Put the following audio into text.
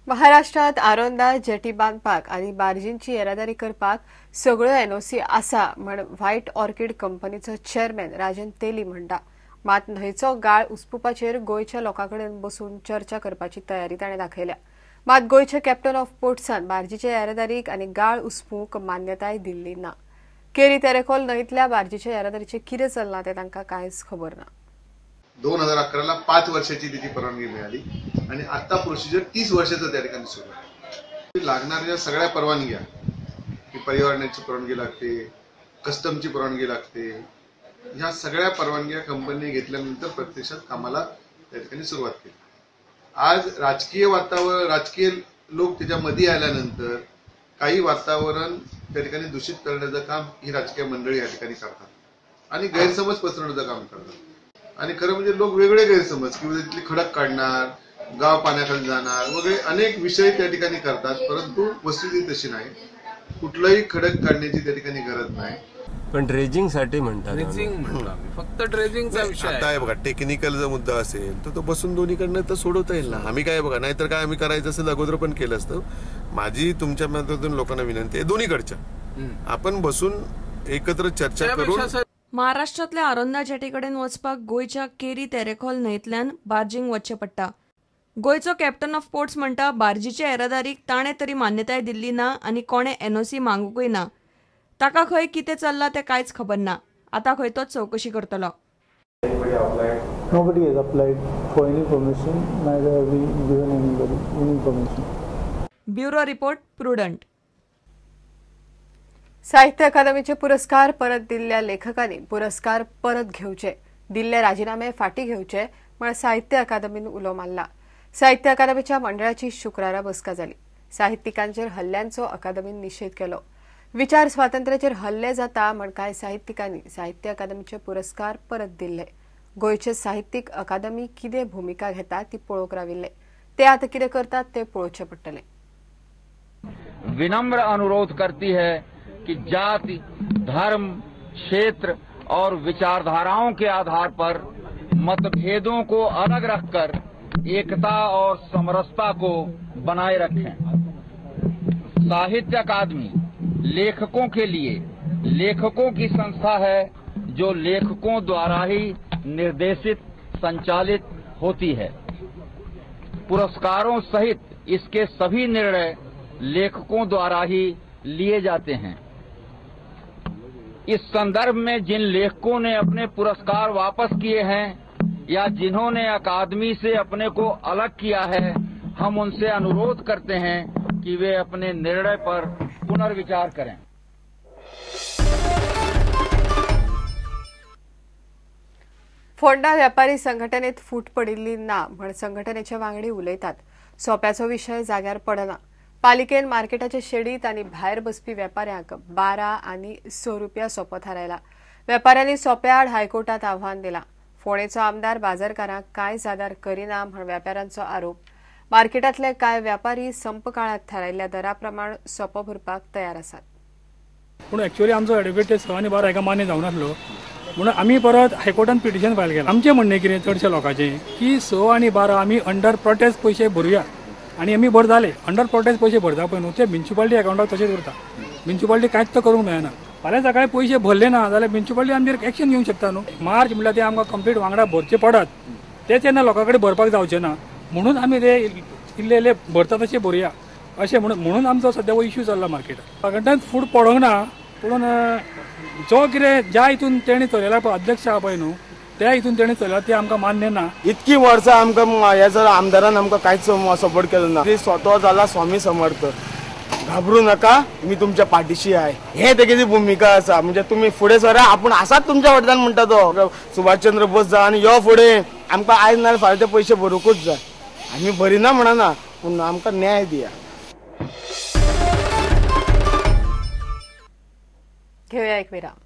महाराष्ट्रात आरोंदा जेटी बांदपाक आनी बार्जींची येरादारी करपाक सगळ्यो एनओसी आसा म्हण व्हायट ऑर्किड कंपनीचो चेअरमॅन राजन तेली म्हणटा. मात न्हंयचो गाळ उसपुपाचेर गोंयच्या लोकां कडेन बसून चर्चा करपाची तयारी ताणें दाखयल्या. मात गोंयच्या कॅप्टन ऑफ पोर्ट्सान बार्जीचे येरादारीक आनी गाळ उसपूंक मान्यताय दिल्ली ना. केरी तेरेखोल न्हंयतल्या बार्जीच्या येरादारीचें कितें चल्लां तें तांकां कांयच खबर ना. 2011 5 वर्षाची त्याची परवानगी मिळाली आणि आता प्रोसिजर 30 वर्षाचं त्या ठिकाणी सुरू आहे. लागणाऱ्या सगळ्या परवानग्या, की पर्यावरणाची परवानगी लागते, कस्टमची परवानगी लागते, ह्या सगळ्या परवानग्या कंपनीने घेतल्यानंतर प्रत्यक्षात कामाला त्या ठिकाणी सुरुवात केली. आज राजकीय वातावरण, राजकीय लोक त्याच्यामध्ये आल्यानंतर काही वातावरण त्या ठिकाणी दूषित करण्याचं काम ही राजकीय मंडळी या ठिकाणी करतात आणि गैरसमज पसरवण्याचं काम करतात. आणि खरं म्हणजे लोक वेगळे गैरसमज किंवा तिथले खडक काढणार, गाव पाण्याखाली जाणार वगैरे अनेक विषय त्या ठिकाणी करतात, परंतु वस्तुस्थिती तशी नाही. कुठलंही खडक काढण्याची त्या ठिकाणी गरज नाही. पण ड्रेजिंग साठी म्हणतात, ड्रेजिंग म्हणतो आम्ही, फक्त ड्रेजिंगचा विषय आता आहे. बघा, टेक्निकल जर मुद्दा असेल तर तो बसून दोन्हीकडनं तर सोडवता येईल ना. आम्ही काय बघा, नाहीतर काय आम्ही करायचं असेल अगोदर पण केलं असतं. माझी तुमच्या माध्यमातून लोकांना विनंती आहे, दोन्हीकडच्या आपण बसून एकत्र चर्चा करून. महाराष्ट्रांतल्या आरोंदा जेटी कडेन वचपाक गोंयच्या केरी तेरेखोल न्हंयतल्यान बार्जींक वचचें पडटा. गोंयचो कॅप्टन ऑफ पोर्ट्स म्हणटा बार्जीचे येरादारीक ताणें तरी मान्यताय दिल्ली ना आनी कोणें एनओसी मागूंकय ना. ताका खंय कितें चल्लां तें कांयच खबर ना. आतां खंय तो चवकशी करतलो. Nobody has applied for any permission, neither have we given anybody any permission. Bureau report, Prudent. साहित्य अकादमीचे पुरस्कार परत दिल्ल्या लेखकांनी पुरस्कार परत घेवचे, दिल्ले राजीनामे फाटी घेवचे म्हण साहित्य अकादमीन उलो मारला. साहित्य अकादमीच्या मंडळाची शुक्रारा बसका जाली. साहित्यिकांचेर हल्ल्यांचो अकादमीन निशेध केलो. विचार स्वातंत्र्याचेर हल्ले जाता म्हण कांय साहित्यिकांनी साहित्य अकादमीचे पुरस्कार परत दिल्ले. गोंयचे साहित्यीक अकादमी कितें भुमिका घेता ती पळोवंक राविल्ले. ते आतां कितें करतात ते पळोवचें पडटलें. विनम्र अनुरोध करती है कि जाति, धर्म, क्षेत्र और विचारधाराओं के आधार पर मतभेदों को अलग रखकर एकता और समरसता को बनाए रखें। साहित्य अकादमी लेखकों के लिए लेखकों की संस्था है जो लेखकों द्वारा ही निर्देशित संचालित होती है। पुरस्कारों सहित इसके सभी निर्णय लेखकों द्वारा ही लिए जाते हैं। इस संदर्भ में जिन लेखकों ने अपने पुरस्कार वापस किए हैं या जिन्होंने अकादमी से अपने को अलग किया है, हम उनसे अनुरोध करते हैं कि वे अपने निर्णय पर पुनर्विचार करें। फोंडा व्यापारी संघटनेत फूट पडिल्ली ना म्हण संघटनेचे वांगडी उलयतात. सोप्याचो विशय जाग्यार पडना. पालिकेन मार्केटाचे शेडीत आनी भायर बसपी वेपाऱ्यांक 12 आनी 6 रुपया सोपो थारायला. वेपाऱ्यांनी सोप्या आड हायकोर्टात आव्हान दिलां. फोंडेचो आमदार बाजारकारांक कांय जादार करिना म्हण व्यापाऱ्यांचो आरोप. मार्केटांतले कांय व्यापारी संप काळात थारायल्ल्या दरा प्रमाण सोपो भरपाक तयार आसात. पूण एक्चुअली आमचो एडवोकेट 6 आनी 12 हेका मान्य जावं नासलो म्हणून आमी परत हायकोर्टान पिटिशन फायल केलां. आमचें म्हणणें कितें चडशे लोकांचें की 6 आनी 12 आमी अंडर प्रोटेस्ट पयशे भरुया आनी आमी भरताले. अंडर प्रोटेस्ट पयशे भरता पळय न्हू ते म्युनिसिपालिटी अकावंटाक तशेंच उरता. म्युनिसिपालिटी कांयच तो करूंक मेळना. फाल्यां सकाळी पयशे भरले ना जाल्यार म्युनिसिपालिटी आमचेर एक्शन घेवंक शकता न्हू. मार्च म्हणल्यार ते आमकां कंप्लीट वांगडा भरचे पडत ते तेन्ना लोकां कडेन भरपाक जावचें ना म्हणून आमी ते इल्ले इल्ले भरता तशें भरुया अशें म्हणून आमचो सद्या हो इश्यू चल्ला मार्केटात. घंट्यान फूड पडोंक ना पूण जो कितें ज्या हितून तेणी चलयला पळय अध्यक्ष आहा पळय न्हू त्या हितून तेणी चलयला ते आमकां मान्य ना. इतकी वर्सां आमकां ह्या जर आमदारान आमकां कांयच सपोर्ट केलो ना. स्वता जाला स्वामी समर्थ, घाबरू नका, मी तुमच्या पाठीशी आहे, हे तेगेली भूमिका आसा. म्हणजे तुमी फुडें सरा, आपूण आसात तुमच्या फाटल्यान म्हणटा तो. सुभाषचंद्र बोस जा आनी यो फुडें, आमकां आयज ना फाल्यां ते पयशे भरूंकूच जाय. आमी भरिना म्हणना पूण आमकां न्याय दिया. घेऊया एक विराम.